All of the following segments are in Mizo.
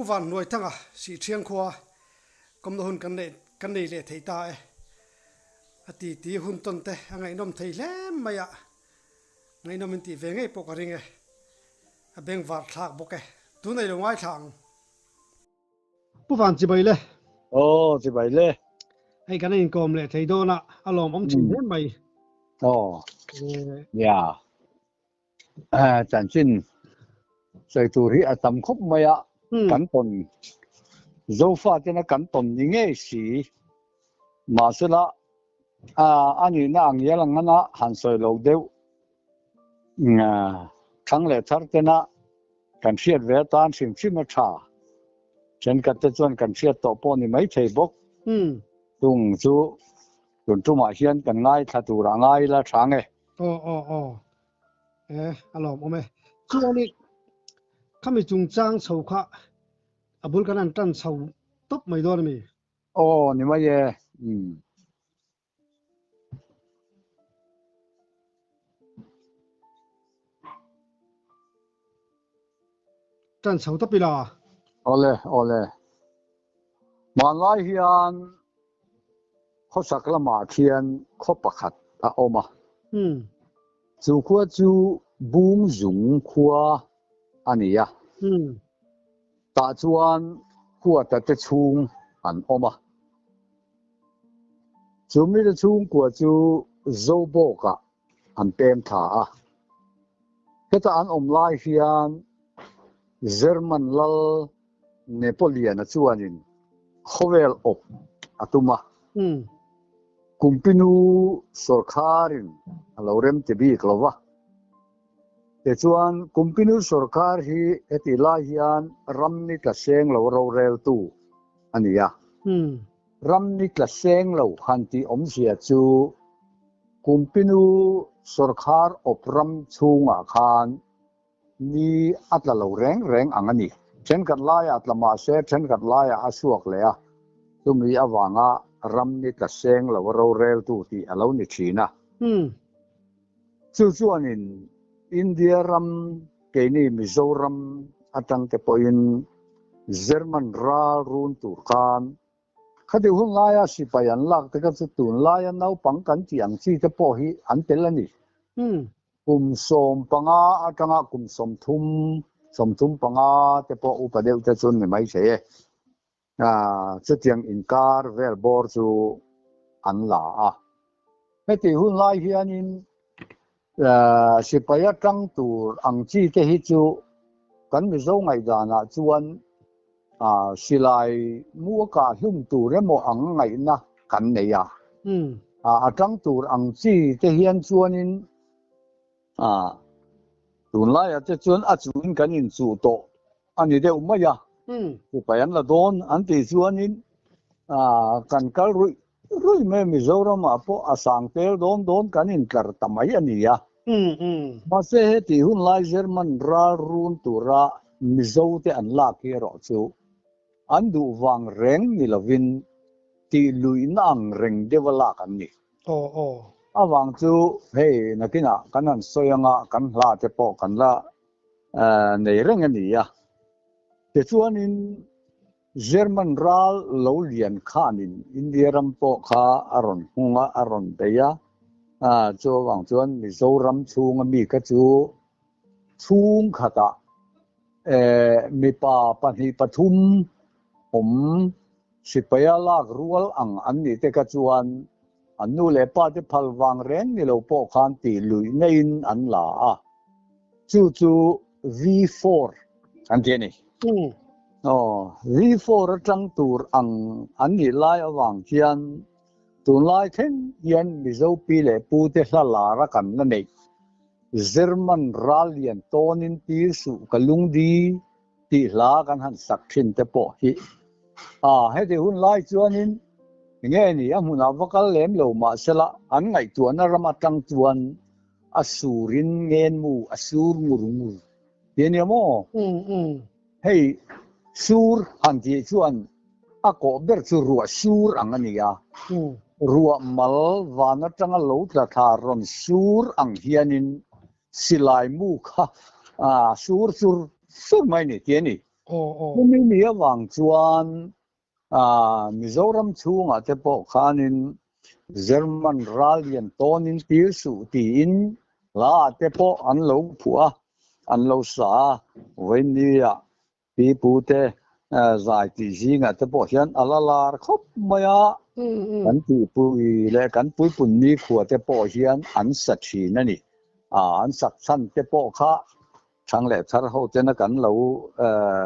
Pu Van Hnuaithanga Sihthiang khua kawmna hun kan neih kan nei leh thei ta e. A ti ti hun tawn te a ngaihnawm thei hle mai a, ngaihnawm in tih ve ngei pawh ka ring e. A bengvar thlak bawk e. Tun ei lo ngaithla ang. Pu Van chibai le. Aw chibai le. Hei kan inkawm leh thei dawn a, a lawmawm thin hle mai. Aw nia. Chanchin sawi tur hi a tam khawp mai a, kan tawn Zofa tena kan tawn ni ngei si. Mahsela a nihna ang ngial ang ngana han sawi lo deuh thlang leh thar tena kan hriat ve atan hrim hrim a tha. Thenkhat te chuan kan hriat tawh pawh ni maithei bawk. Chung chu tun tumah hian kan ngaithla turah ngai ila tha nge. Aw aw aw e a lawm awm e. Chuan i khami chungchang chho kha a bul kan han tan chho tawp mai dawn a mi? Aw ni mai e umm. Tan chho tawp ila. Awle awle. Hmanlai hian khawsak lamah khian khaw pakhat a awm a. Chu khua chu Bungzung khua a ni a. Tah chuan huata te chhung an awm a. Chu mite chhungkua chu Zobawkah an pem thla a. Heta an awm lai hian German lal Napoleon-a chuanin khawvel awp a tum a. Kumpinu sawrkharin a lo rem ti bik lo va. Tichuan, Kumpinu sawrkar hi heti lai hian ram ni tla seng lo roreltu a ni a. Ram ni tla seng lo han tih awmzia chu Kumpinu sawrkar awp ram chhungah khan Ni a tla lo reng reng ang a ni. Thenkhat laiah tla mah se thenkhat laiah a chhuak leh a, chumi avanga ram ni tla seng lo roreltu tih a lo ni thin a. Chu chuanin India ram keini Mizoram atangte pawhin German ral run tur khan Khati hun laia sipai an lak te kha chu tunlaia naupang kan tih ang chi te pawh hi an tel a ni. Kum 15 atanga kum 30, 35 te pawh upa deuh te chu ni mai thei e. Chutiang inkar vel bawr chu an la a. Heti hun lai hianin sipai atang tur ang chi te hi chu kan Mizo ngaihdanah chuan silai mu a kah hlum tur emaw ang ngaihna kan nei a. A tang tur ang chi te hian chuanin tunlaiah te chuan a chuhin kan inchuh tawh a ni deuh mai a. Sipai an la dawn an tih chuanin kan kal ruih ruih mai a, Mizoramah pawh a sang tel dawn dawn kan intlar ta mai a ni a. Mahse hetih hun lai German ral run tura Mizote an lak hi erawh chu an duh vang reng ni lovin tih luihna ang reng deuha lak an ni. Avang chu hei nakinah kan han sawi anga kan hla te pawh kan la nei reng a ni a. Tichuanin German ral lo lian khanin India ram pawh kha a rawn hung a, a rawn bei a. Chuvang chuan Mizoram chhunga mi kha chu chhungkhatah mipa pahnih pathum awm sipaia lak rual ang an nih te kha chuan an nu leh pa te phal vang reng ni lo pawh khan tih luih neiin an la a. Chu chu V4 an ti a ni. Aw, V4 atang tur ang an nih lai avang hian tunlai thleng hian Mizo pi leh pu te hla lar a kan la neih. German ral lian tawnin tir suh ka lungdi tih hla kan han sak thin te pawh hi. A, heti hun lai chuanin nge ni a hmunah va kal lem lo mahsela an ngaihtuahna ram atang chuan a surin ngenmu a sur ngur ngur ti a nia maw? Hei sur han tih chuan a kawh ber chu ruah sur ang a ni a, ruah mal van atanga lo tla thla rawn sur ang hianin silai mu kha a sur sur sur mai a ni ti a ni. Chumi ni avang chuan Mizoram chhungah te pawh khanin German ral lian tawnin tir suh tiin hla ah te pawh an lo phuah a, an lo sa a, vawinia Pi pu te zai tih zingah te pawh hian a la lar khawp mai a, kan tihpui leh kan puipun nikhua te pawh hian an sa thin a ni. An sak chhan te pawh kha thang leh thar ho tena kan lo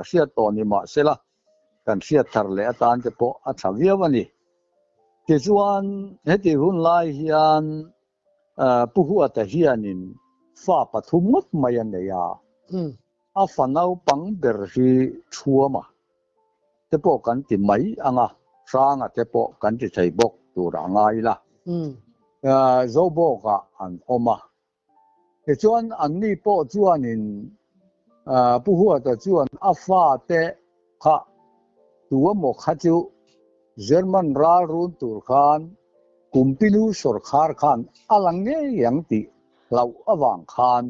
hriat tawh ni mahsela kan hriat thar leh atan te pawh a tha viau a ni. Tichuan hetih hun lai hian Pu Huata hianin fa pathum ngawt mai a nei a. A fa naupang ber hi Thuama te pawh kan ti mai ang a, Hranga te pawh kan ti thei bawk tur a ngai ila. Zobawkah an awm a. Tichuan anni pawh chuanin Pu Huata chuan a fate kha tuemaw kha chu German ral run tur khan Kumpinu sawrkhar khan a la ngei ang tih hlauh avang khan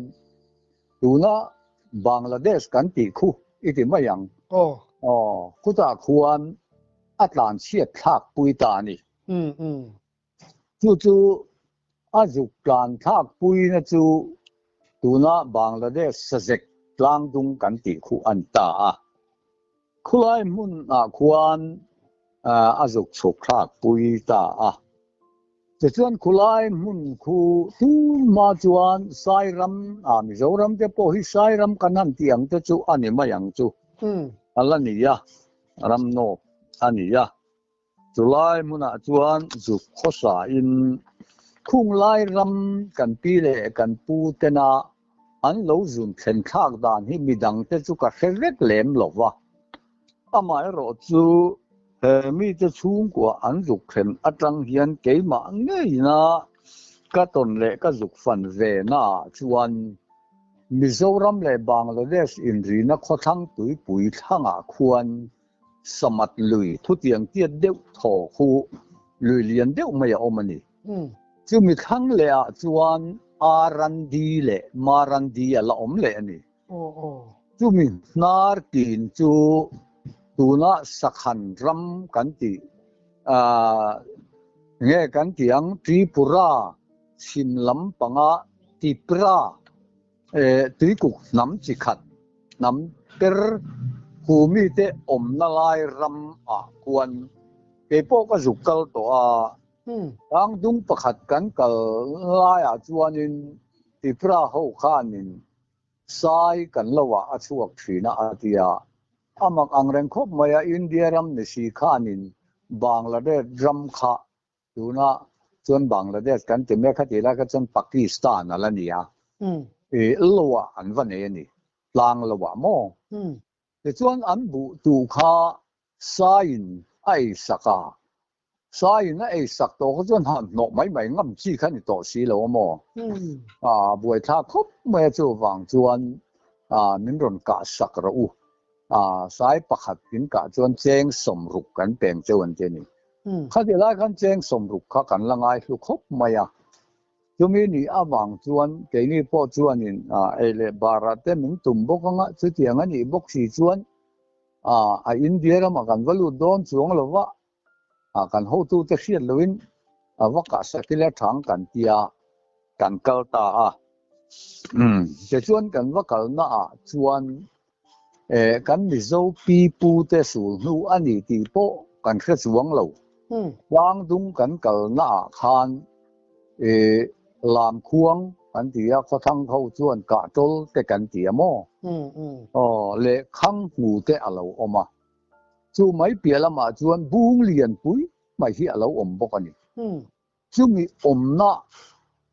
Tuna Bangladesh kan tih khu i ti mai ang. Aw. Aw, khutah khuan a tlan chhiat thlak pui ta a ni. Chu chu a zuk tlan thlak puina chu tuna Bangladesh sazek tlangdung kan tih khu a ni ta a. Khulai hmunah khuan a zuk chhuk thlak pui ta a. Tichuan khulai hmun khu tunhma chuan Sairam, ah Mizoram te pawh hi Sairam kan han tih ang te chu a ni mai ang chu a la ni a, ram nawp a ni a. Chulai hmunah chuan zuk khawsa in khunglai ram kan pi leh kan pu tena an lo zun thlen thlak dan hi midang te chu ka hre vek lem lo va. Amaherawh chu he mite chhungkua an zuk thlen atang hian keimah ngeina ka tawn leh ka zuk fan ve naah chuan Mizoram leh Bangladesh inrina khawthlang tuipui thlangah khuan Samat lui thutiang tiat deuh thaw khu lui lian deuh mai a awm a ni. Chumi thlang leh ah chuan Arandi leh Marandi a la awm leh a ni. Chumi hnar kin chu tuna Sakhan ram kan tih nge kan tih ang Tripura chhim lam panga Tipra Tuikuk hnam chi khat hnam per hu mite awmna lai ram ah khuan keipawh ka zuk kal tawh a, tlangdung pakhat kan kal laiah chuanin Tipra ho khanin Sai kan lo ah a chhuak thin a a ti a, a mak ang reng khawp mai a, India ram ni si khanin Bangladesh ram kha tuna chuan Bangladesh kan ti mek kha tih lai kha chuan Pakistan a la ni a, i lo ah an va nei a ni, tlang lo ah maw? Tichuan an buh tu kha Saiin a ei sak a, Saiin a ei sak tawh kha chuan han hnawh mai mai ngam chi kha ni tawh si lo a maw? A buaithlak khawp mai a chuvang chuan min rawn kah sak rawh u. Sai pakhat min kah chuan cheng sawmruk kan peng cheu an ti a ni. Khati lai khan cheng sawmruk kha kan la ngai hlu khawp mai a. Chumi ni avang chuan keini pawh chuanin ei leh barah te min tum bawk anga chutiang a nih bawk si chuan a India ramah kan va lut dawn chuang lo va, kan hotute hriat loin a va kah sak ila thang kan tia kan kal ta a. Tichuan kan va kalna ah chuan kan Mizo pi pu te sul hnu a ni tih pawh kan hre chuang lo. Tlangdung kan kalna ah khan Lamkhuang kan ti a, khawthlang ho chuan Kahtawl te kan ti a maw? Aw, leh Khanghmu te a lo awm a. Chu mai piah lamah chuan bung lian pui mai hi a lo awm bawk a ni. Chumi awmna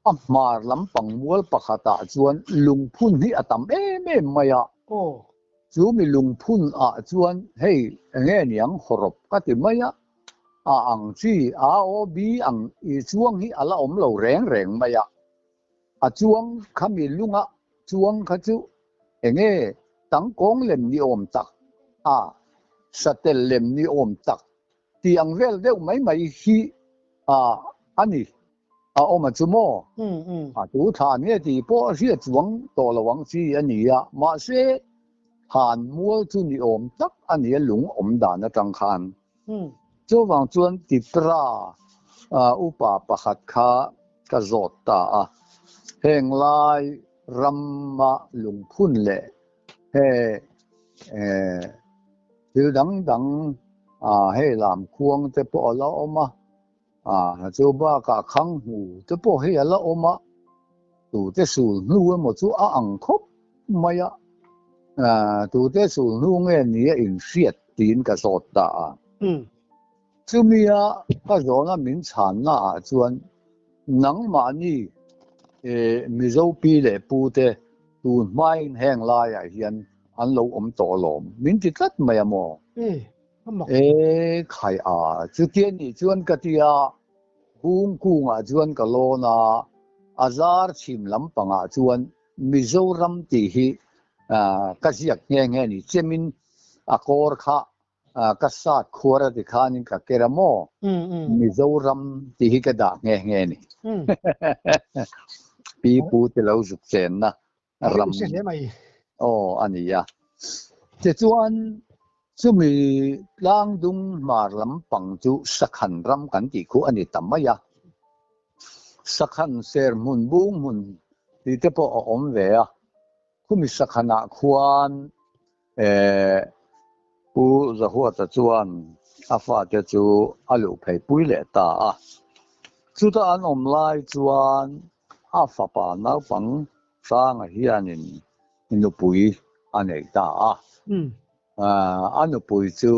a hmar lampang mual pakhatah chuan lungphun hi a tam em em mai a. Chumi lungphun ah chuan hei enge niang hawrawp ka ti mai a, a ang chi a aw bi ang i chuang hi a la awm lo reng reng mai a. A chuang khami lunga chuang kha chu enge tangkawng lem ni awm tak a, satel lem ni awm tak tih ang vel deuh mai mai hi a a ni. A awm a chu maw? A tu thla nge tih pawh a hriat chuang tawh lo ang chi a ni a, mahse. Han mual chu ni awm tak a ni a lung awm dan atang khan. Chuvang chuan Tipra upa pakhat kha ka zawt ta a, heng lai rama lungphun leh he thil dang dang hei lam khuang te pawh a la awm a, chu bakah khang hmu te pawh hei a la awm a, tute sul hnu emaw chu a ang khawp mai a, tute sul hnu nge ni a inhriat tiin ka zawt ta a. Chumia ka zawhna min chhanna ah chuan nangmahni Mizo pi leh pu te tun hmain heng laiah hian an lo awm tawh alawm min ti tlat mai a maw? E khai a, chutia nih chuan ka ti a, bung kungah chuan ka lawn a, a zar chhim lampangah chuan Mizoram tih hi ka ziak nghe nghe ni chemin a kawr kha ka sat khuar a ti khanin ka ker a maw? Mizoram tih hi ka dah nghe nghe ni. Pi pu te lo zuk chenna ram aw a ni a. Tichuan chumi tlangdung hmar lampang chu Sakhan ram kan tih khu a ni ta mai a. Sakhan ser hmun bung hmun tih te pawh a awm ve a. Khumi Sakhanah khuan Pu Zahuata chuan a fate chu a luh phei pui leh ta a. Chuta an awm lai chuan a fapa naupang Hranga hianin nupui a nei ta a. A nupui chu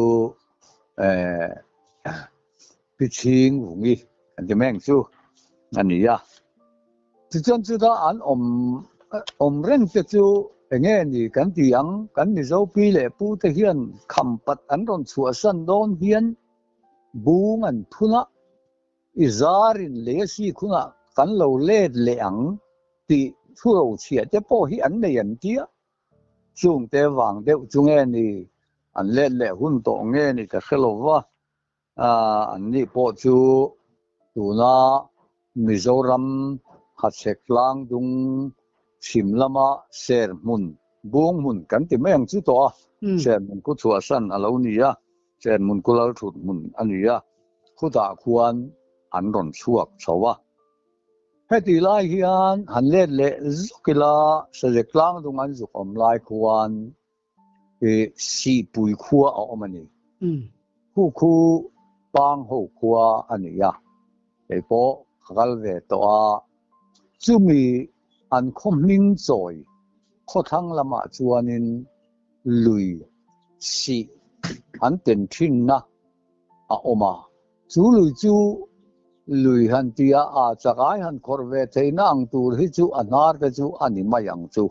Pi Chhing Vungi kan ti mai ang chu a ni a. Tichuan chuta an awm awm reng te chu enge ni kan ti ang, kan Mizo pi leh pu te hian kham pat an rawn chhuahsan dawn hian bung an phun a, i zarin lei a si khunah kan lo let leh ang tih thu rochhiah te pawh hi an nei an tia. Chungte vang deuh chu nge ni an let leh hun tawh nge ni ka hre lo va. An nih pawh chu tuna Mizoram Hachhek tlangdung chhim lama ser hmun, bung hmun kan ti mai ang chu tawh a, ser hmun khu chhuahsan a lo ni a, ser hmun khu lal thut hmun a ni a, khutah khuan an rawn chhuak chho a. Heti lai hian han let leh zuk ila Sazek tlangdung an zuk awm lai khuan I Sihpui khua a awm a ni. Khu khu Pang ho khua a ni a, kei pawh ka kal ve tawh a. Chumi an khaw hming chawi khawthlang lamah chuanin lui sih an ten thinna a awm a. Chu lui chu lui han tia a chakai han khawrh ve theihna ang tur hi chu a hnar te chu a ni mai ang chu.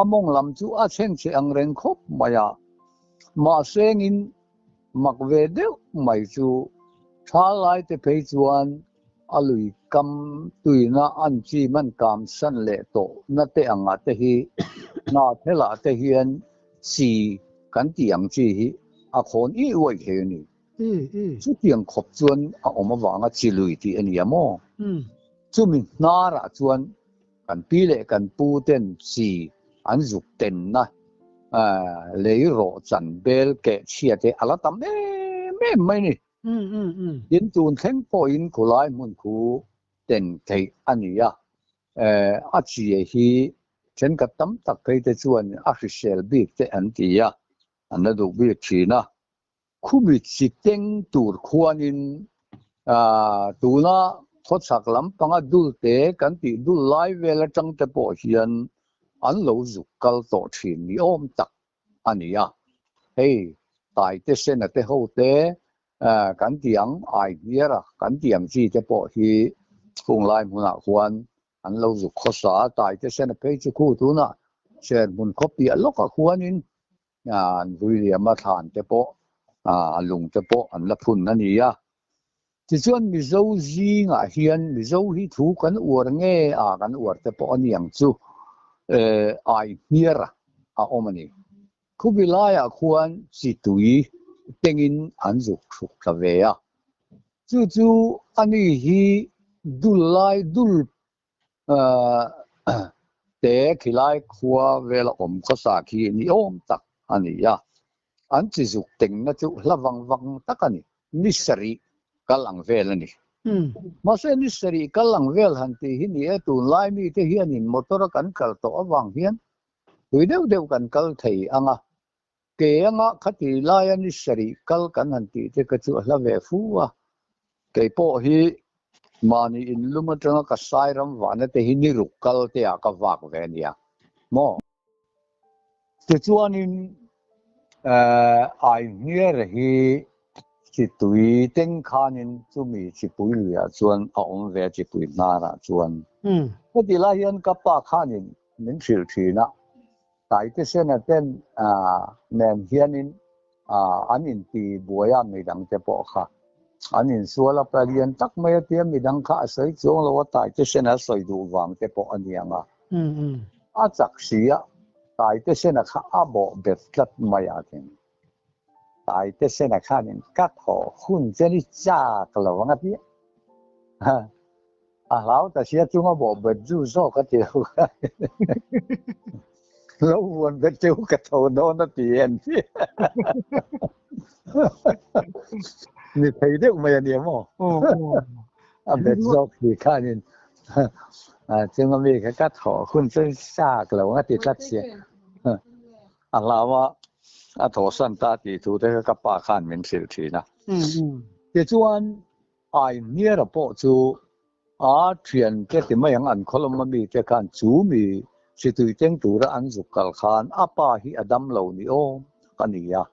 A mawng lam chu a chhengchhe ang reng khawp mai a. Mahsengin mak ve deuh mai chu tha lai te phei chuan a lui kam tuina an chim an kam san leh tawh na te angah te hi hna thelah te hian chi kan tih ang chi hi a khawn ih uaih thei a ni. Chutiang khawp chuan a awm avanga chi lui tih a ni a maw? Chumi hnarah chuan kan pi leh kan pu ten chi an zuk tenna lei rawh chan bel keh chhia te a la tam em em mai ni. Tin, tun thleng pawhin khulai hmun khu ten theih a ni a, a chie hi thenkhat tam tak phei te chuan a hrisel bik te an ti a, an la duh bik thin a. Khumi chi teng tur khuanin tuna khawchhak lampanga dulte kan tih dul lai vel atang te pawh hian an lo zuk kal tawh thin ni awm tak a ni a. Hei Taite Sena te ho te kan tih ang Aihniara kan tih ang chi te pawh hi khung lai hmunah khuan an lo zuk khawsa a. Taite Sena phei chu khu tunah Serhmun khawpiah lawkah khuanin An vui liam a thlan te pawh a lung te pawh an la phun a ni a. Tichuan Mizo zingah hian Mizo hi thu kan uar nge a kan uar te pawh a ni ang chu ai hniar a awm a ni. Khubi laiah khuan chi tui tengin an zuk thluk thla ve a. Chu chu a ni hi dul lai dul Te khilai khua vela awm khawsa khi ni awm tak a ni a. An chi zuk tengna chu hla vang vang tak a ni. Ni sarih kal ang vel a ni. Mahse ni sarih kal ang vel han tih hi ni e, tunlai mite hianin motor a kan kal tawh avang hian tui deuh deuh kan kal thei ang a. Ke anga khati laia ni sarih kal kan han tih te kha chu a hla ve fu a. Kei pawh hi mahni inlum atanga ka sai ram vahna te hi ni ruk kal te ah ka vak ve a nia maw. Tichuanin Aihniara hi chitui teng khanin chumi chipui luiah chuan a awm ve a chipui hnarah chuan. Heti lai hian ka pa khanin min hrilh thin a, Taitesena ten nen hianin an inti buai a midang te pawh kha an insual a palian tak mai a tia midang kha a sawi chuang lo a Taitesena a sawi duh vang te pawh a ni ang a. A chak si a Taitesena kha a bawh bet tlat mai a tin. Taitesena khanin ka thaw hun che ni chak lo ang a tia. A hlau ta sia chunga bawh bet zu zawk a ti lo kha. Lo vuan bet cheu ka tho dawn a ti en ti. Ni thei deuh mai a nia maw? A bet zawk si khanin chunga mi kha ka thaw hun chu chak lo ang a ti tlat sia. A hlau a, a thawhsan ta tih thu te kha ka pa khan min hrilh thin a. Tichuan Aihniara pawh chu a thiante ti mai ang an khawlawm a mite khan chu mi situi teng tura an zuk kal khan a pa hi a dam lo ni awm tak a ni a.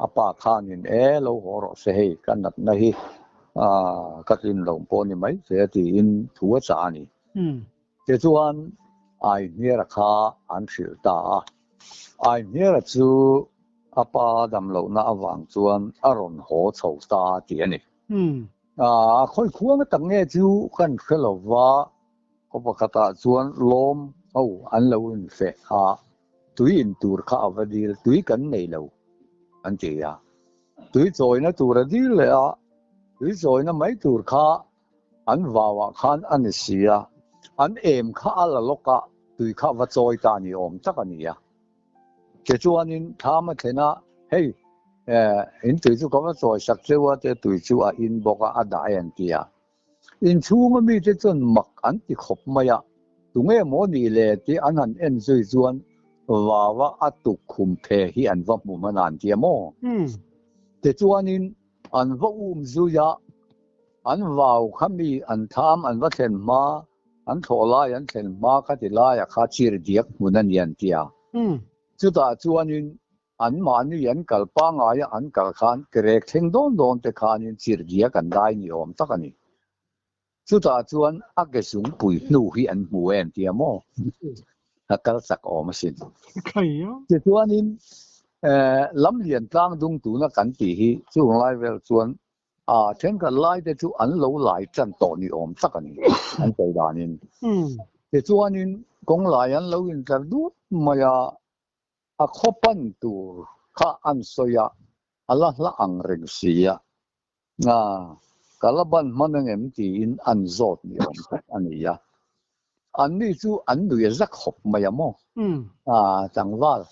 A pa khanin e lo haw rawh se hei ka natna hi ka tlin lo pawh ni mai che tiin thu a chah a ni. Tichuan Aihniara kha an hrilh ta a. Aihniara chu a pa damlohna avang chuan a rawn haw chho ta tih a ni. A khawi khuang tak nge chu kan hre lo va, khaw pakhatah chuan lawm ho an lo infeh a, tui in tur kha a va dil, tui kan nei lo an ti a. Tui chawina tur a dil leh a, tui chawina mai tur kha An vauah khan a ni si a, an em kha a la lawk a, tui kha va chawi ta ni awm tak a ni a. Tichuanin thlam a thlen a, hei, in tui chu ka va chawi sak cheu a, te tui chu a in bawk a, a dah e an ti a. Inchhunga mite chuan mak an ti khawp mai a, tunge maw nih le tih an han en zui chuan vaua a tukkhum phe hi an va hmu hman a an ti a maw? Tichuanin an va um zui a. An vau kha mi an tham an va thlen hma, an thlawh lai an thlen hma kha ti laiah kha chir diak hmun a ni an ti a. Chutah chuanin anmahni an kal pangaia an kal khan kerek thleng dawn dawn te khanin chir diak an dai ni awm tak a ni. Chutah chuan a ke zungpui hnu hi an hmu e an ti a maw? A kal chak awm asin. Tichuanin Lamlian tlang dung tuna kan tih hi chung lai vel chuan A thenkhat lai te chu an lo lai tan tawh ni awm tak a ni, an sawi danin. Tichuanin kawng lai an lo intlar dut mai a, a khaw pan tur kha an sawi a, a la hla ang reng si a, ka la ban hman angem tiin an zawt ni awm tak a ni a. Anni chu an nui a za khawp mai a maw? Tlangval,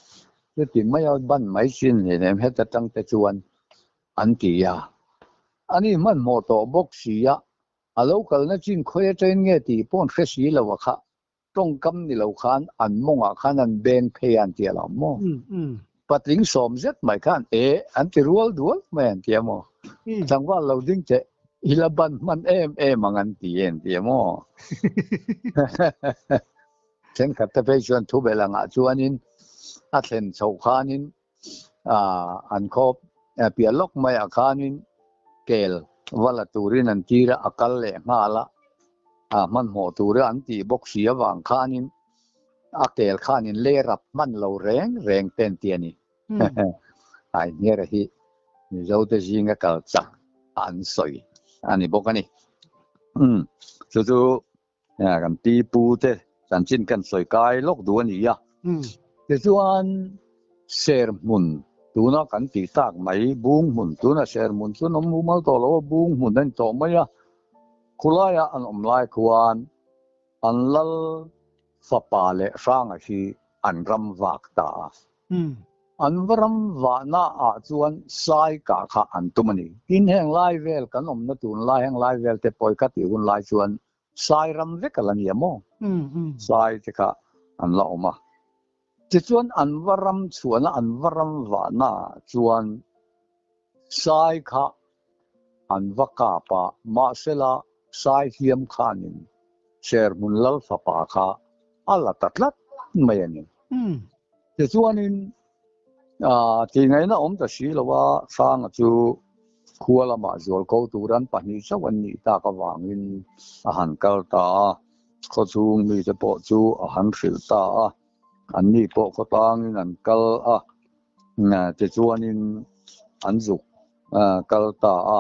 chuti maia ban mai chin hleinem heta tang te chuan an ti a. Ani hmanhmawh tawh bawk si a, a lo kalna chin khawi atangin nge tih pawh an hre si lo a kha, tawngkam ni lo khan an mawngah khan an beng phei a an ti a lo maw? Patling sawm zet mai khan e an ti rual dual mai an ti a maw? Tlangval lo ding teh i la ban hman em em ang an ti e an ti a maw? Thenkhat te phei chuan thubelh angah chuanin a thlen chhoh khanin an khaw piah lawk maiah khanin kel va la turin an tir a, a kal leh nghal a, hmanhmawh tura an tih bawk si avang khanin a kel khanin lei rap hman lo reng reng te an ti a ni. Aihniara hi Mizote zinga kal chak an sawi a ni bawk a ni. Chu chu Kan pi pu te chanchin kan sawi kai lawk duh a ni a. Tichuan ser hmun tuna kan tih tak mai bung hmun tuna ser hmun chu an awm mumal tawh lo a, bung hmun a ni tawh mai a. Khulaiah an awm lai khuan an lal fapa leh hranga hi an ram vak ta a. An va ram vahna ah chuan sai kah kha an tum a ni. Tin, heng lai vel kan awmna tun lai heng lai vel te pawh hi kha tih hun lai chuan sai ram vek a la ni a maw? Sai te kha an la awm a. Tichuan an va ram chhuahna an va ram vahna ah chuan sai kha an va kap a, mahsela sai hliam khanin Serhmun Lal fapa kha a la ta tlat mai a ni. Tichuanin tih ngaihna awm ta si lo a, Hranga chu khua lamah zual ko tur an pahnih chauh an nih tak avangin a han kal ta a, khawchhung mite pawh chu a han hrilh ta a, anni pawh khawtlangin an kal a, tichuanin an zuk kal ta a,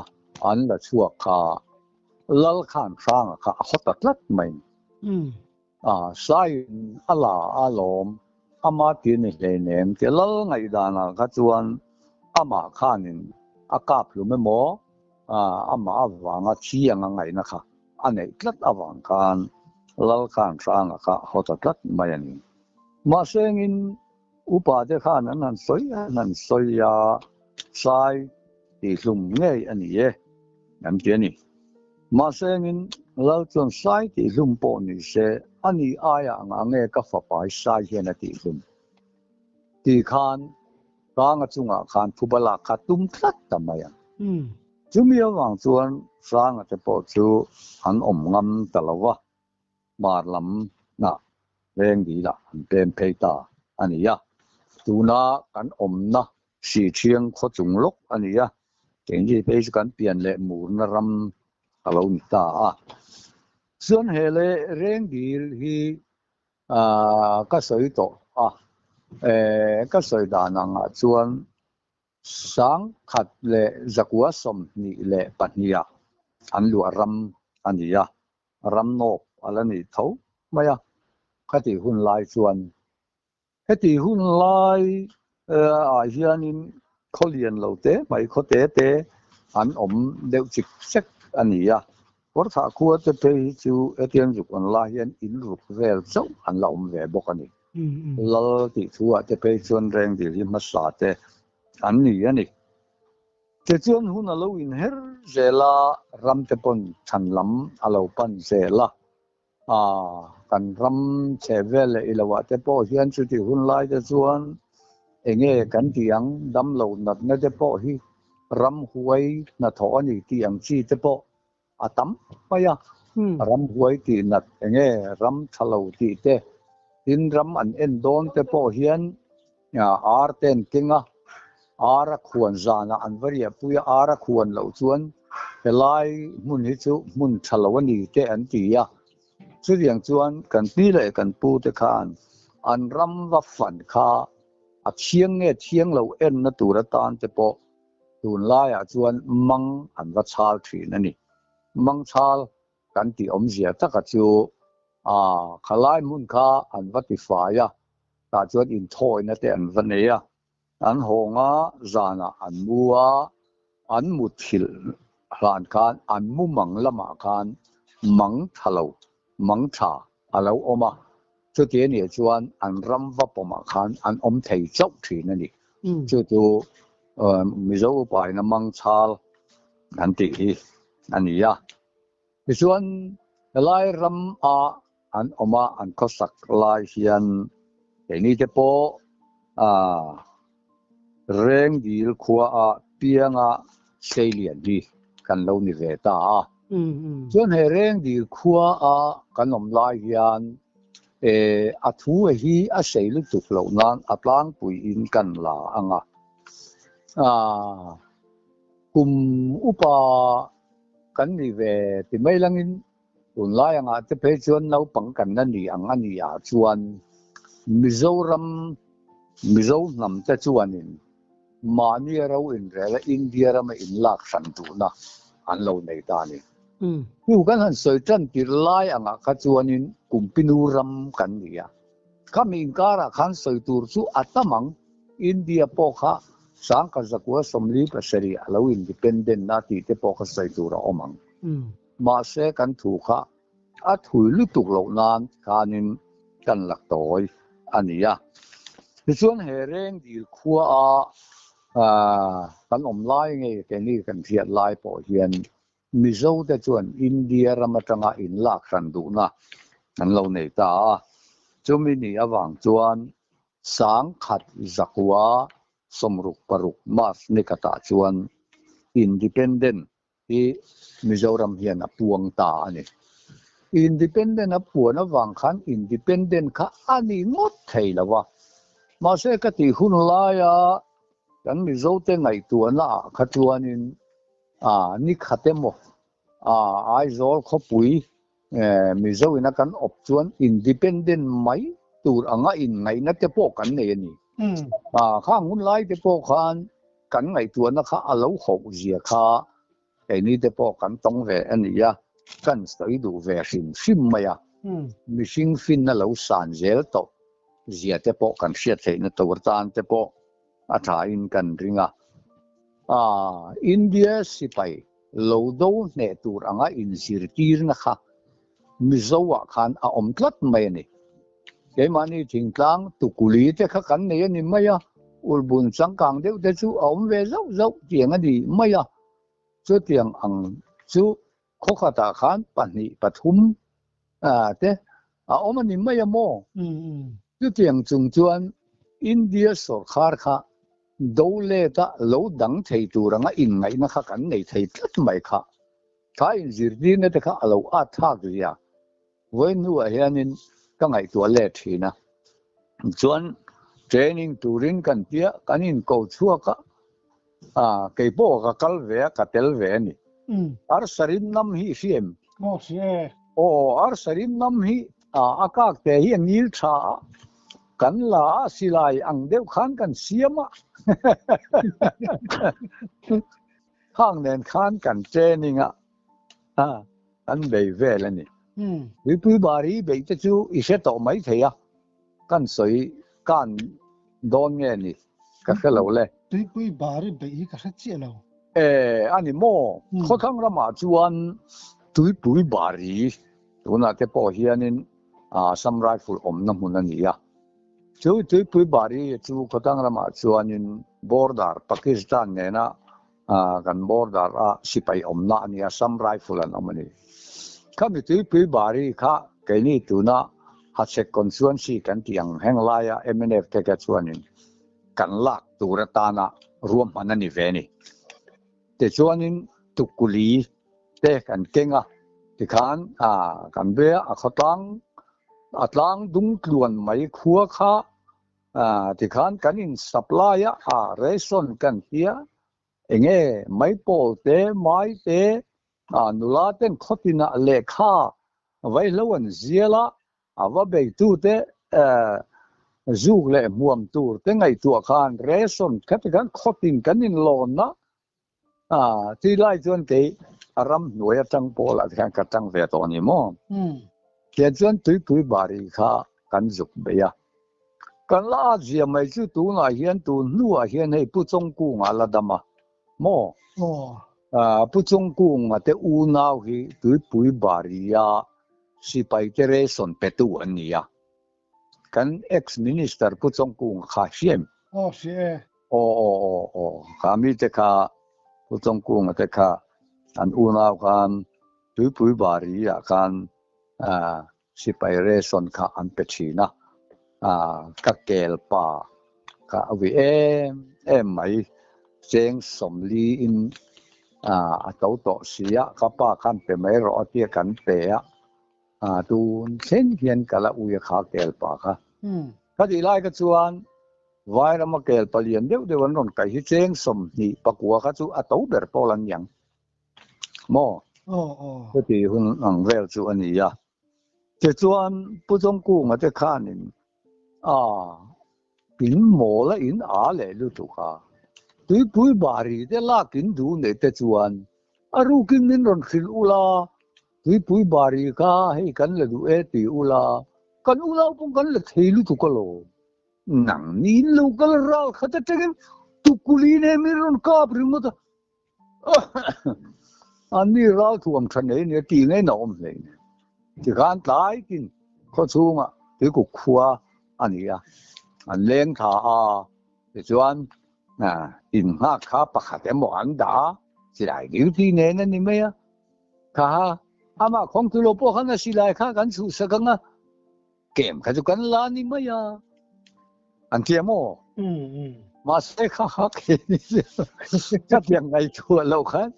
an la chhuak kha Lal khan Hranga kha a haw ta tlat mai. Saiin a la a lawm, ama ti ni hleinem tia Lal ngaihdanah kha chuan amah khanin a kap hlum emaw amah avanga thi anga ngaihna kha a neih tlat avang khan Lal khan Hranga kha a haw ta tlat mai a ni. Mahse engin upa te khan an han sawi an han sawi a, Sai tihhlum ngei a ni e an ti a ni. Mahse engin Lal chuan Sai tihhlum pawh ni se a ni aia angah nge ka fapai Sai hian a tihhlum tih khan Kanga chungah khan phuba lak kha tum tlat ta mai a. Chumi avang chuan Hranga te pawh chu an awm ngam ta lo va. Hmar lam ah veng dil ah an pem phei ta a ni a, tuna kan awmna Sihṭhiang khaw chung lawk a ni a, keini phei chu kan pian leh murna ram a lo ni ta a. Chuan he leh reng dil hi ka sawi tawh a, ka sawi dan angah chuan 1922 ah an luah ram a ni a, ram nawp a la ni tho mai a, khatih hun lai chuan heti hun lai ah hianin khaw lian lo te mai khaw te te an awm deuh chik chek a ni a, Kawrthah khua te phei hi chu hetiang zuk an lai hian in ruk vel chauh an la awm ve bawk a ni. Lal tih thu ah te phei chuan rengdil hi hmasa te an ni a ni. Tichuan hun a lo inher zel a, ram te pawn chhan lam a lo pan zel a. Aa, kan ram chhe vel leh ilo ah te pawh hian chuti hun lai te chuan enge kan tih ang, damlo natna te pawh hi ramhuai hnathawh a ni tih ang chi te pawh a tam mai a. Ramhuai tih nat enge ram tha lo tih te, tin ram an en dawn te pawh hian ar te an keng a, ar a khuan zanah an va riahpui a, ar a khuan loh chuan helai hmun hi chu hmun tha lo a ni te an ti a. Chutiang chuan kan pi leh kan pu te khan an ram va fan kha a thiang nge thiang lo enna tur atan te pawh tunlaiah chuan mang an va chhal thin a ni. Mang chhal kan tih awmzia taka chu khalai hmun kha an va ti fai a, tah chuan inthawina te an va nei a, an hawng a, zanah an mu a, an muthilh hlan khan an mu mang lamah khan mang tha lo, mang tha a lo awm a, chuti a nih chuan an ram va pawmah khan an awm thei chauh thin a ni. Chu chu Mizo upaina mang chhal an tih hi a ni a. Tichuan helai ram a an awm a, an khawsak lai hian keini te pawh Rengdil khua a pianga Seilian hi kan lo ni ve ta a. Chuan he Rengdil khua a kan awm lai hian a thu hi a sei lutuk loh nan a tlangpuiin kan la ang a. Kum upa kan ni ve ti mai langin tunlai angah te phei chuan naupang kan la ni ang a ni ah chuan Mizoram Mizo hnam te chuanin mahni a ro inrel a India rama inlak hran duhna an lo nei ta a ni. Chu kan han sawi tan tir lai angah kha chuanin Kumpinu ram kan ni a, khami inkarah khan sawi tur chu a tam ang. India pawh kha 1947 a lo independent a tih te pawh kha sawi tur a awm ang. Mahse kan thu kha a thui lutuk loh nan khanin kan la tawi a ni a. Tichuan he Rengdil khua a kan awm lai nge keini kan hriat lai pawh hian Mizo te chuan India ram atanga in lak hran duhna an lo nei ta a. Chumi ni avang chuan 1000 zakua 66 March ni khatah chuan Independent hi Mizoram hian a puang ta a ni. Independent a puan avang khan Independent kha a ni ngawt thei lo a. Mahse ka tih hun laia kan Mizote ngaihtuahna ah kha chuanin ni khat emaw Aizawl khawpui Mizo ina kan awp chuan Independent mai tur anga inngaihna te pawh kan nei a ni. Khang hun lai te pawh khan kan ngaihtuahna kha a lo hauh zia kha keini te pawh kan tawng ve a ni a, kan sawi duh ve hrim hrim mai a, mihring finna lo san zel tawh zia te pawh kan hriat theihna tur tan te pawh a thain kan ring a. India sipai lo do hneh tur anga inzirtirna kha Mizo ah khan a awm tlat mai a ni. Keimahni thingtlang tukuli te kha kan nei a ni mai a, ulbun changkang deuh te chu a awm ve zauh zauh tiang a ni mai a. Chutiang ang chu khawkhatah khan pahnih pathum te a awm a ni mai a maw? Chutiang chung chuan India sawrkhar kha do let a lo dang thei tur anga inngaihna kha kan nei thei tlat mai kha. Kha inzirtirna te kha a lo at thlak zia vawiin hnuah hianin ka ngaihtuah let thin a. Chuan training turin kan tia kan inko chhuak a, kei pawh ka kal ve a, ka tel ve a ni. Arsarim nam hi i hria em? Aw hria e. Aw, Arsarim nam hi a kak te hi a ngil tha a, kan la a silai ang deuh khan kan siam a. Khang nen khan kan training a, kan bei vel a ni. Tuipui bari beih te chu i hre tawh mai thei a, kan sawi kan dawn nge ni ka hre lo le. Tuipui bari beih hi ka hre chiah lo. E, a ni maw? Khawthlang ramah chuan tuipui bari tunah te pawh hianin Assam Rifle awmna hmun a ni a. Chu tuipui bari chu khawtlang ramah chuanin border Pakistan nena kan border a sipai awmna a ni a, Assam Rifle an awm a ni. Khami tuipui bari kha keini tuna Hachhek constituency kan tih ang heng laia mnf te kha chuanin kan lak tur atana ruahman a ni ve a ni. Tichuanin Tukuli te kan keng a, tikhan kan be a, a khawtlang a tlang dung tluan mai khua kha tikhan kan in supply a, a ration kan hia enge mai pawl te mai te nula ten khawtin ah lehkha vaihlo an zial a, a va beitu te zuk leh hmuam tur te ngaihtuah khan ration kha tikhan khawtin kan in lawn a. Tui lai chuan kei a ram hnuai atang pawlah te khan ka tang ve tawh a ni maw? Tiang chuan tuipui bari kha kan zuk bei a. Kan la at zia mai chu tunah hian tun hnuah hian hei Pu Chawngkunga la dam a maw? Pu Chawngkunga te unau hi tuipui baria sipai te ration petu an ni a. Kan ex minister Pu Chawngkunga kha hria em? Aw hria e. Aw aw aw aw kha mi te kha Pu Chawngkunga te kha an unau khan Tuipui Bari ah khan sipai ration kha an pe thin a, ka kel pa kha a ui em em mai cheng 40 in a to tawh si a, ka pa khan pe mai rawh a tia kan pe a. Tun thleng hian ka la ui a kha kel pa kha. Ka tih lai kha chuan Vairama kel palian deuh deuh an rawn kaih hi cheng 29 kha chu a to ber pawl an niang maw? Chuti hun ang vel chu a ni a. Tichuan Pu Chawngkunga te khanin a in mawl a in a leh lutuk a, tuipui bari te lak in duh neih te chuan a rukin min rawn hrilh ula, Tuipui bari kha hei kan la duh e ti ula, kan unau pawh kan la thei lutuk alawm. Nang niin lo kal ral khat atangin tukuli nen min rawn kap ringawt a. An mi ral thuam tha nei nia tih ngei na awm hlei nen. Tikhan tlai tin khaw chhungah tuikuk khua a ni a. An leng tha a, tichuan in nghak kha pakhat emaw an dah a, silai duty nen a ni mai a. Kha amah khawng tu lo pawh khan a silai kha kan chhuhsak ang a, kem kha chu kan la ni mai a, an ti a maw? Mahse kha kha khatiang ngaihtuah loh khan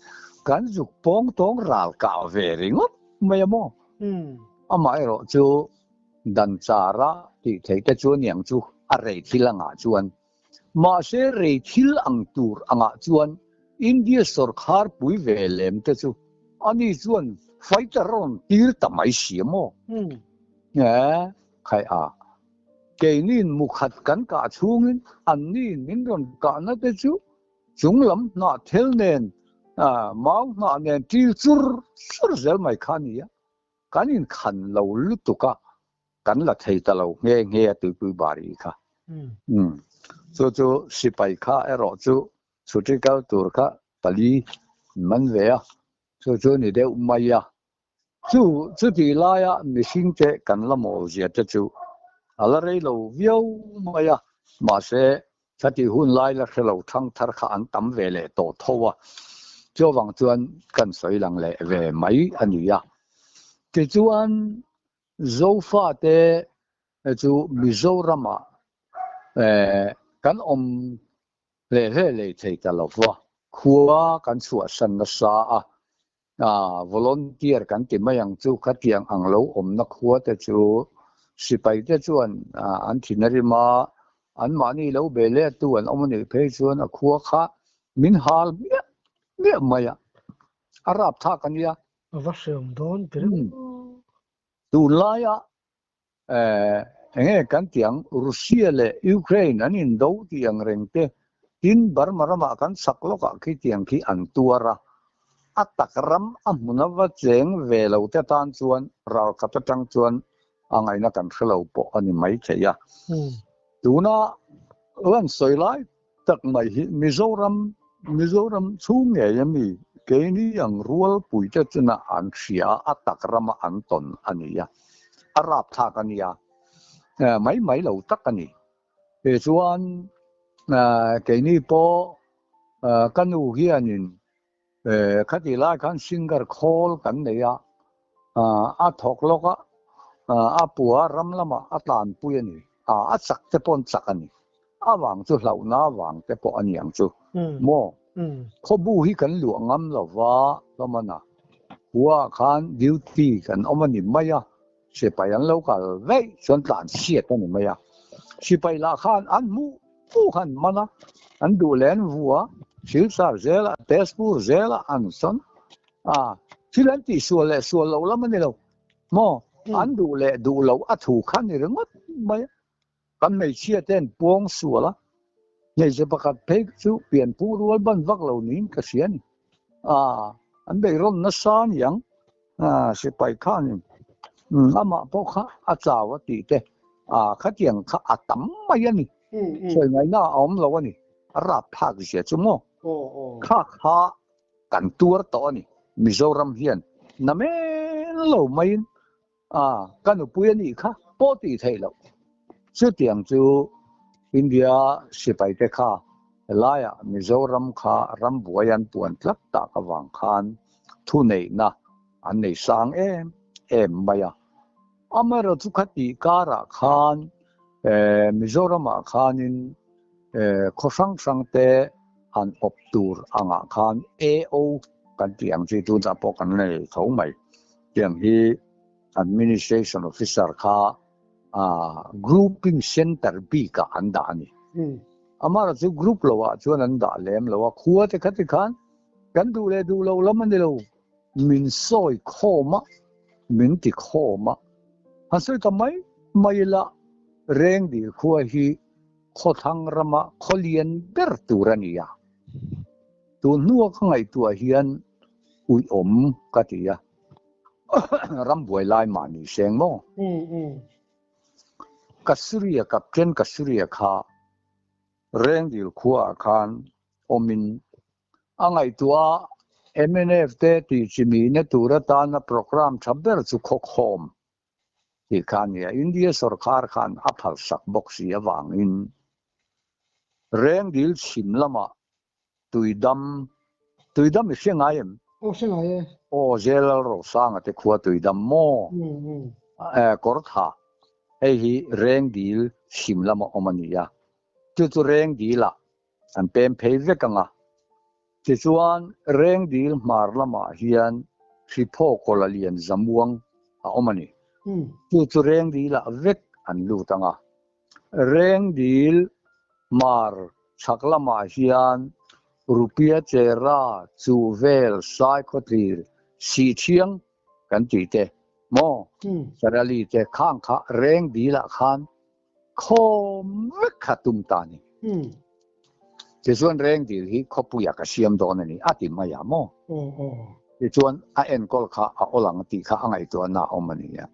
kan zuk pawng tawng ral kah ve ringawt mai a maw? Amaherawh chu Dan chara tih theih te chu aniang chu a rei thil angah chuan. Mahse rei thil ang tur angah chuan India sawrkhar pui ve lem te chu ani chuan fighter a rawn tir ta mai si a maw? Nge khai a, keiniin mukhat kan kah chhungin anniin min rawn kahna te chu chunglam hnah thel nen mau hnah nen ṭil chur chur zel mai kha a ni a. Kan inkhan lo lutuk a, kan la thei ta lo nghe nghe a tuipui bari kha. Umm. Chu chu sipai kha erawh chu chhuti kal tur kha pali an man ve a, chu chu ni deuh mai a. Chu chutih laia mihring te kan la mawl zia te chu a la rei lo viau mai a, mahse Khatih hun lai la hre lo thangthar kha an tam ve leh tawh tho a, chuvang chuan kan sawi lang leh ve mai a ni a. Tichuan Zofate chu Mizoramah kan awm hle hle lei thei ta lo va, khua kan chhuahsan nasa a, Volunteer kan ti mai ang chu khatiang ang lo awmna khua te chu sipai te chuan an thin a rim a, anmahni lo be let tu an awm a nih phei chuan a khua kha min hal miah miah mai a, a rap thlak a nia. A va hreawm dawn ber em. Tunlaia Enge kan tih ang, Russia leh Ukraine an indo tih ang reng te, tin Burma ramah kan chak lawkah khi tiang khi an tuar a, a tak ram a hmun a va cheng ve lo te tan chuan ralkhat atang chuan a ngaihna kan hre lo pawh a ni mai thei a. Tuna lan sawi lai tak mai hi Mizoram, Mizoram chhung ngei a mi keini ang rualpui te chuna an hria a, a tak rama an tawn a ni a, a rapthlak a nia, mai mai lo tak a ni. Tichuan keini pawh ka nu hianin Khatih lai khan singer khawl kan nei a, a thawk lawk a, a pua ram lamah a tlanpui a ni. A chak te pawh an chak a ni. A vang chu hlauhna avang te pawh a ni ang chu maw? Khawbu hi kan luah ngam lo va, Lawmana khua khan duty kan awm a ni mai a, sipai an lo kal veih chuan tlan chhiat a ni mai a. Sipai lah khan an hmuh hmuh khan man a, an duh leh an vu a, Silchar zela, Tezpur zela an sawn a, thil an tih sual leh sual loh lam a ni lo maw? An duh leh duh loh a thu kha ni ringawt mai a. Kan hmeichhia te an puang sual a, hmeichhe pakhat phei chu pianphu rual ban vak lo niin ka hria a ni. Aaa, an beihrawn nasa a ni ang, aaa sipai khanin amah pawh kha a chau a tih te, aaa khatiang kha a tam mai a ni. Sawi ngaihna a awm lo a ni, a rapthlak zia chu maw? Kha kha kan tuar tawh a ni, Mizoram hian namen lo maiin A, ka nupui a nih kha pawh tih theih loh. Chutiang chu India sipaite kha helaiah Mizoram kha rambuai an puan tlat tak avang khan thuneihna an nei sang em em mai a. Amaherawhchu khatih karah khan Mizoramah khanin khaw hrang hrangte han awp tur angah khan AO kan tih ang chi tunah pawh kan nei tho mai. Tiang hi Administration Officer kha Grouping Centre bikah an dah a ni. Amara chu group loah chuan an dah lem lo a, khua te kha tikhan kan duh leh duh lo lam a ni lo, min sawi khawm a, min ti khawm a. Han sawi ta mai mai ila, Rengdil khua hi khawthlang rama khaw lian ber tur a ni a. Tun hnua ka ngaihtuah hian uiawm ka ti a, rambuai lai mah ni seng maw? Kasuria Captain Kasuria kha Rengdil khuaah khan awmin a ngaihtuah a, mnf te tihchimihna tur atana programme tha ber chu khawkhawm. Tih kha a nia. India sorkar khan a phalsak bawk si avangin Rengdil chhim lamah Tuidam, Tuidam i hre ngai em? Aw hre ngai e. Aw Zelal Rosanga te khua Tuidam maw? Kawrtha, hei hi Rengdil chhim lama awm a ni a. Chu chu Rengdilah an pem phei vek ang a. Tichuan, Rengdil hmar lamah hian Hriphaw kawla lian Zamuang a awm a ni. Chu chu Rengdilah vek an lut ang a. Rengdil hmar chhak lamah hian Rupia Chera Chuhvel Saikhawtlir Sihthiang kan tih te maw Sarali te khang kha Rengdilah khan Khawm vek kha tum ta a ni. Tichuan Rengdil hi khawpuia ka siam dawn a ni a ti mai a maw? Tichuan a enkawl kha a awl ang tih kha a ngaihtuahna a awm a ni a.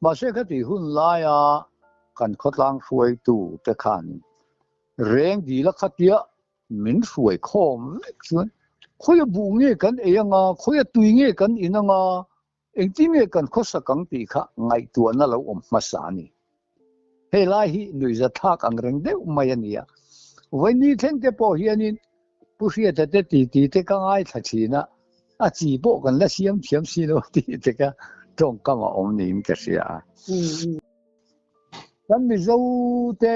Mahse khati hun laia kan khawtlang hruaitu te khan Rengdil a khatia min hruai khawm vek chuan khawia buh nge kan ei anga, khawia tui nge kan in anga, Engtin nge kan khawsak ang tih kha ngaihtuahna lo awm hmasa a ni. Hei lai hi nuihza thlak ang reng deuh mai a ni a. Vawiini thleng te pawh hianin Pu Hriata te titi te ka ngaithla thin a, a chi pawh kan la siam thiam si lo tih te kha tawngkam a awm niin ka hria a. Kan Mizo te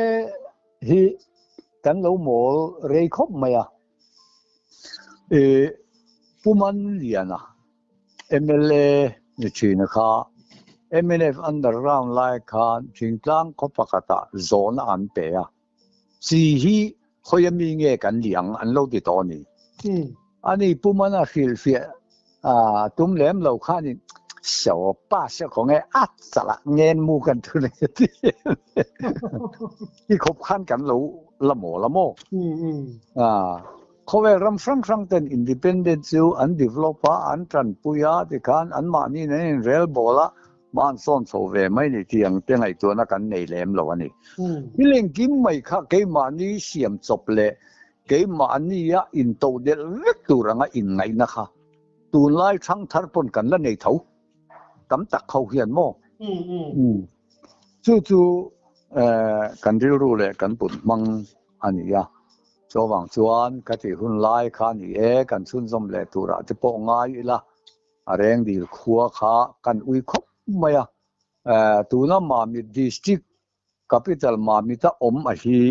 hi kan lo mawl rei khawp mai a. Pu Manliana mla ni thina kha mnf underground lai khan thingtlang khaw pakhatah zawhna an pe a, chi hi khawi ami nge kan ni ang an lo ti tawh a ni. Ani pumana hrilhfiah tum lem lo khanin so pa se khaw nge a chalah ngen mu kan thu nei a ti. Ti khawp khan kan lo la mawl a maw? Khawvel ram hrang hrang ten independent chu an develop a, an tanpui a, tikhan anmahniin an inrel bawl a, hma an sawn chho ve mai ni tih ang te ngaihtuahna kan nei lem lo a ni. Thil engkim mai kha keimahni siam chawp leh keimahnia intodelh vek tur anga inngaihna kha tunlai thangthar pawn kan la nei tho tam tak ho hian maw? Chu chu kan rilru leh kan put hmang a ni a. Chuvang chuan ka tih hun lai kha ni e, kan chhunzawm leh turah te pawh ngai ila, a Rengdil khua kha kan ui khawp mai a. Tuna Mamit District Capital Mamita awm a hi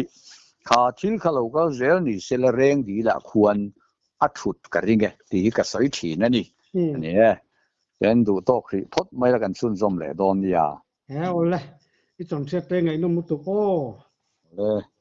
kha thil kha lo kal zel ni sela Rengdilah khuan a thut ka ring e tih hi ka sawi thin a ni. A ni e, kan duh tawk hrih phawt mai la kan chhunzawm leh dawn nia. He awle, i chawnchhiat te ngaihnawm lutuk aw. Awle.